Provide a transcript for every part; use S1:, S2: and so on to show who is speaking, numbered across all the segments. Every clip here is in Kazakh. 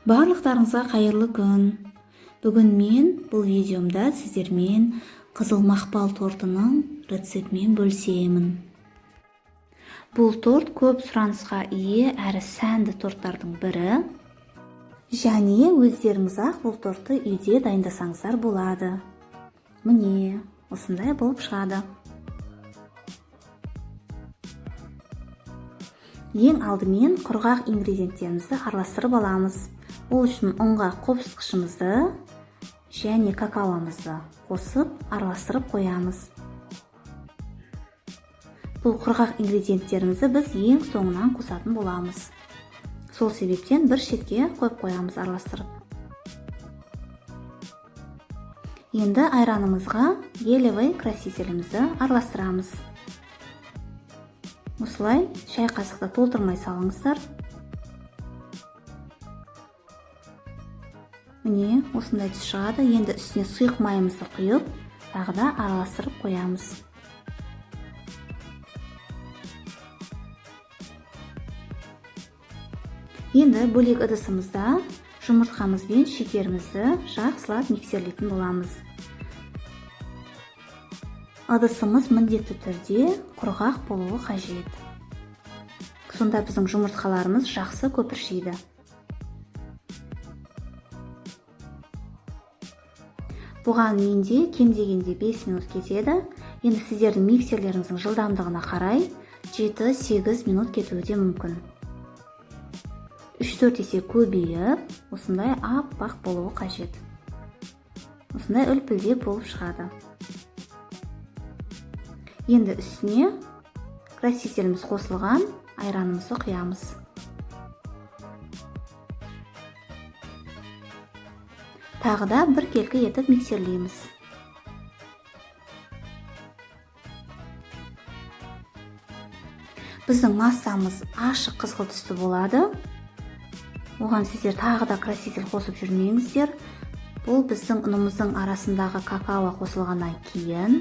S1: Барлықтарыңызға қайырлы күн. Бүгін мен бұл видеомда сіздермен қызыл мақпал тортының рецептімен бөлісемін. Бұл торт көп сұранысқа ие әрі сәнді торттардың бірі. Және өздеріңіз-ақ бұл тортты үйде дайындасаңыздар болады. Міне, осындай болып шығады. Ең алдымен құрғақ ингредиенттерімізді араластырып аламыз. Ол үшін ұнға қопсытқышымызды және какаомызды қосып араластырып қоямыз. Бұл құрғақ ингредиенттерімізді біз ең соңынан қосатын боламыз. Сол себептен бір шетке қойып қоямыз араластырып. Енді айранымызға гелевый красителімізді араластырамыз. Осылай шай қасықты толтырмай салыңыздар. Міне, осындай түс шығады. Енді үстіне сұйық майымызды құйып, тағы да араластырып қоямыз. Енді бөлек ыдысымызда жұмыртқамыз бен шекерімізді жақсылап миксерлейтін боламыз. Ыдысымыз міндетті түрде құрғақ болуы қажет. Сонда біздің жұмыртқаларымыз жақсы көпіршиді. Бұған менде кем дегенде 5 минут кетеді. Енді сіздердің миксерлеріңіздің жылдамдығына қарай 7-8 минут кетуі де мүмкін. 3-4 есе көбейіп, осындай аппақ болуы қажет. Осындай үлпілдек болып шығады. Енді үстіне красителіміз қосылған айранымызды құямыз. Тағы да бір келкі етіп миксерлейміз. Біздің массамыз ашық қызғылт түсті болады. Оған сіздер тағы да краситель қосып жүрмеңіздер. Бұл біздің ұнымыздың арасындағы какао қосылғаннан кейін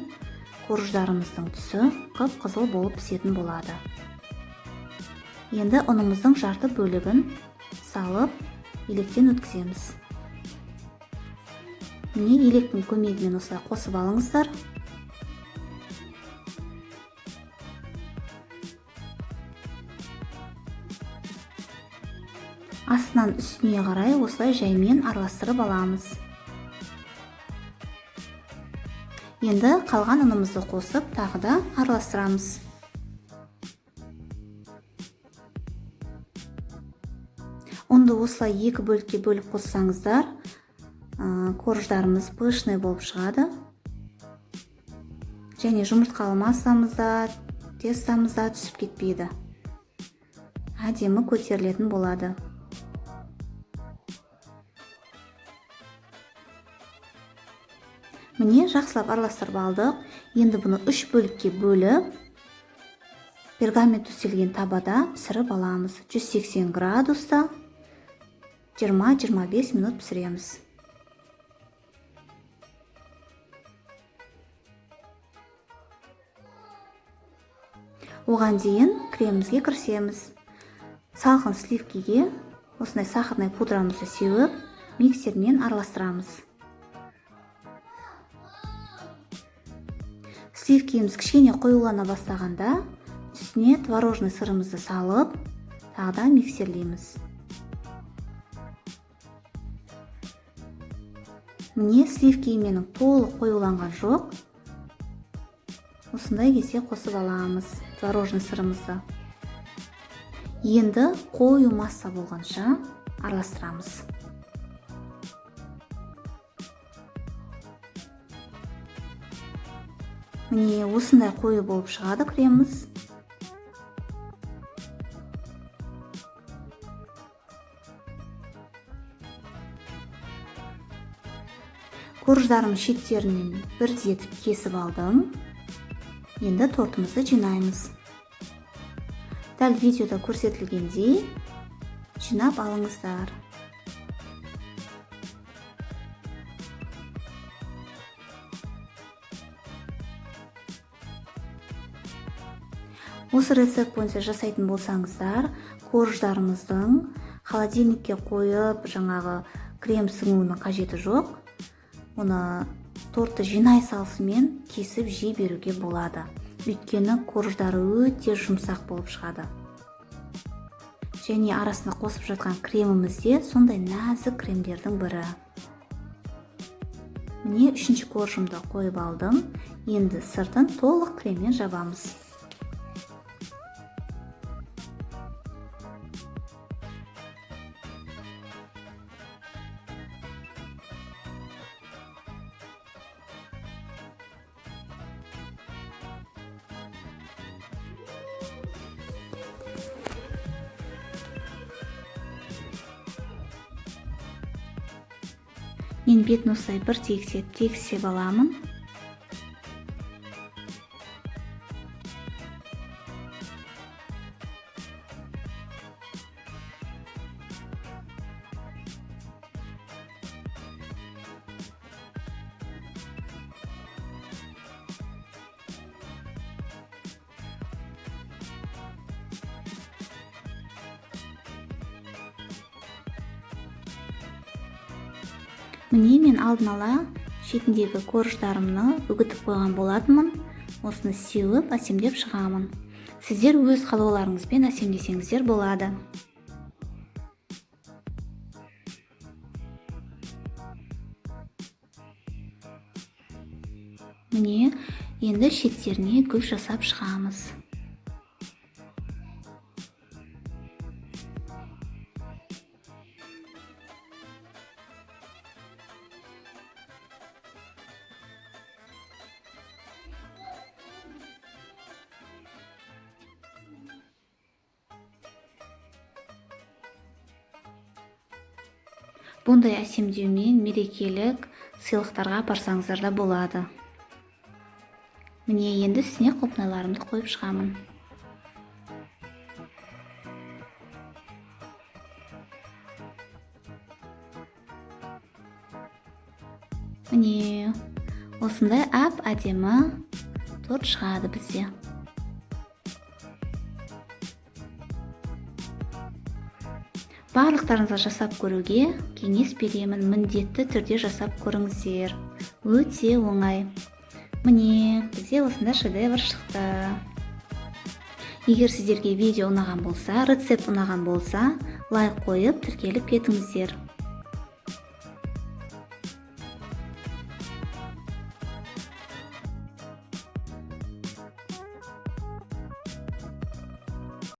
S1: корждарымыздың түсі қып-қызыл болып пісетін болады. Енді ұнымыздың жарты бөлігін салып електен өткіземіз. Міне, електің көмегімен осылай қосып алыңыздар. Астынан үстіне қарай осылай жаймен араластырып аламыз. Енді қалған ұнымызды қосып тағы да араластырамыз. Ұнды осылай екі бөлікке бөліп қоссаңыздар, корждарымыз пышный болып шығады. Және жұмыртқалы массамыз да, тестамыз да түсіп кетпейді. Әдемі көтерілетін болады. Міне, жақсылап араластырып алдық. Енді бұны 3 бөлікке бөліп, пергамент төселген табада пісіріп аламыз. 180 градуста 20-25 минут пісіреміз. Оған дейін кремімізге кірісеміз. Салқын сливкиге осындай сахарный пудрамызды сеуіп, миксермен араластырамыз. Сливкиіміз кішкене қоюлана бастағанда үстіне творожный сырымызды салып, тағы да миксерлейміз. Міне, сливки менің толық қоюланған жоқ. Осындай кезде қосып аламыз творожный сырымызды. Енді қою масса болғанша араластырамыз. Міне, осындай қою болып шығады креміміз. Корждарым шеттерінен бірдей етіп кесіп алдым. Енді тортымызды жинаймыз. Дәл видеода көрсетілгендей жинап алыңыздар. Осы рецепт бойынша жасайтын болсаңыздар, корждарымыздың Холодильникке қойып, жаңағы крем сіңуінің қажеті жоқ. Оны тортты жинай салысымен кесіп жей беруге болады. Өйткені корждары өте жұмсақ болып шығады. Және арасына қосып жатқан креміміз де сондай нәзік кремдердің бірі. Міне, үшінші коржымды қойып алдым. Енді сыртын толық креммен жабамыз. Мен бетін осылай бір тегістеп аламын. Міне, мен алдын ала шетіндегі корждарымны үгітіп қойған болатынмын. Осыны сеуіп, әсемдеп шығамын. Сіздер өз қалауларыңызбен әсемдесеңіздер болады. Міне, енді шеттеріне гүл жасап шығамыз. Бұндай әсемдеумен мерекелік сыйлықтарға апарсаңыздар да болады. Міне, енді үстіне құлпынайларымды қойып шығамын. Міне, осындай әп-әдемі торт шығады бізде. Барлықтарыңызға жасап көруге кеңес беремін. Міндетті түрде жасап көріңіздер. Өте оңай. Міне, бізде осындай шедевр шықты. Егер сіздерге видео ұнаған болса, рецепт ұнаған болса, лайк қойып, тіркеліп кетіңіздер.